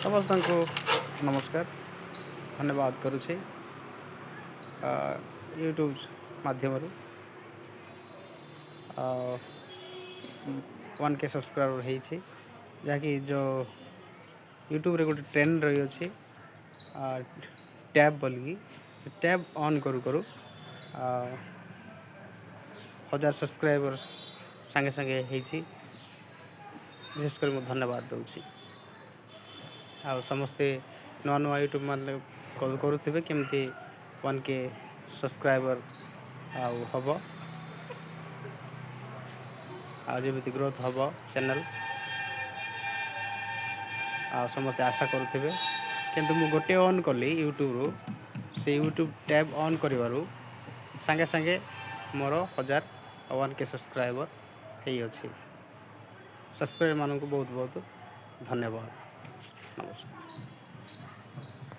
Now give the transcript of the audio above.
ସମସ୍ତଙ୍କୁ ନମସ୍କାର, ଧନ୍ୟବାଦ କରୁଛି ୟୁଟ୍ୟୁବ୍ ମାଧ୍ୟମରୁ। 1K subscriber ହେଇଛି, ଯାହାକି ଯେଉଁ ୟୁଟ୍ୟୁବରେ ଗୋଟେ ଟ୍ରେଣ୍ଡ ରହିଅଛି ଟ୍ୟାବ୍ ବୋଲିକି, ଟ୍ୟାବ୍ ଅନ୍ କରୁ କରୁ 1000 ସବସ୍କ୍ରାଇବର୍ ସାଙ୍ଗେ ସାଙ୍ଗେ ହେଇଛି। ବିଶେଷ କରି ମୁଁ ଧନ୍ୟବାଦ ଦେଉଛି। ଆଉ ସମସ୍ତେ ନୂଆ ନୂଆ ୟୁଟ୍ୟୁବ୍ ମାନେ କରୁଥିବେ, କେମିତି 1K subscriber ଆଉ ହେବ ଆଉ ଯେମିତି ଗ୍ରୋଥ୍ ହେବ ଚ୍ୟାନେଲ୍, ଆଉ ସମସ୍ତେ ଆଶା କରୁଥିବେ। କିନ୍ତୁ ମୁଁ ଗୋଟିଏ ଅନ୍ କଲି ୟୁଟ୍ୟୁବରୁ, ସେ ୟୁଟ୍ୟୁବ୍ ଟ୍ୟାବ୍ ଅନ୍ କରିବାରୁ ସାଙ୍ଗେ ସାଙ୍ଗେ ମୋର 1000 1K subscriber ହେଇଅଛି। ସବସ୍କ୍ରାଇବର୍ମାନଙ୍କୁ ବହୁତ ବହୁତ ଧନ୍ୟବାଦ, ନମସ୍କାର।